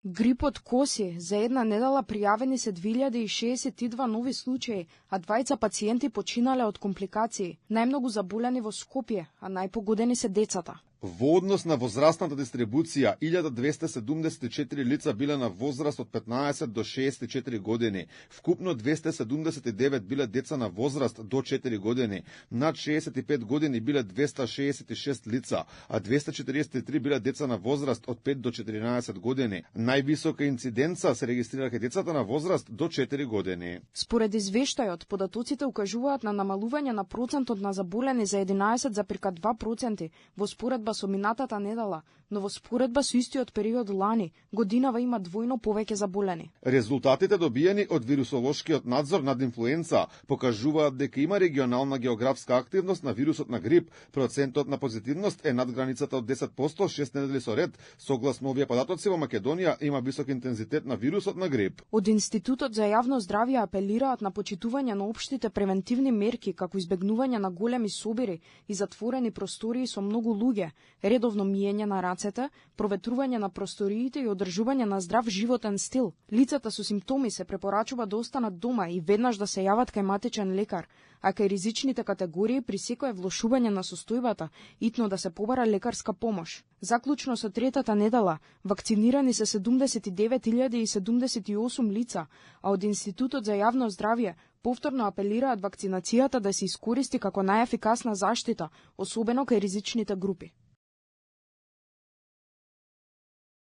Грипот коси, за една недела пријавени се 2062 нови случаи, а 20 пациенти починале од компликации. Најмногу заболени во Скопје, а најпогодени се децата. Во однос на возрастната дистрибуција, 1274 лица биле на возраст од 15 до 64 години. Вкупно 279 биле деца на возраст до 4 години. Над 65 години биле 266 лица, а 243 биле деца на возраст од 5 до 14 години. Највисока инциденца се регистрираха децата на возраст до 4 години. Според извештајот, податоците укажуваат на намалување на процентот на заболени за 11,2% во споредба со минатата недела, но во споредба со истиот период лани, годинава има двојно повеќе заболени. Резултатите добиени од вирусолошкиот надзор над инфлуенца покажуваат дека има регионална географска активност на вирусот на грип. Процентот на позитивност е над границата од 10%, 6 недели со ред. Согласно овие податоци, во Македонија има висок интензитет на вирусот на грип. Од Институтот за јавно здравје апелираат на почитување на општите превентивни мерки, како избегнување на големи собири и затворени простории со многу луѓе, редовно миење на рацете, проветрување на просториите и одржување на здрав животен стил. Лицата со симптоми се препорачува да останат дома и веднаш да се јават кај матичен лекар, а кај ризичните категории при секое влошување на состојбата итно да се побара лекарска помош. Заклучно со третата недела, вакцинирани се 79.078 лица, а од Институтот за јавно здравје повторно апелираат вакцинацијата да се искористи како најефикасна заштита, особено кај ризичните групи.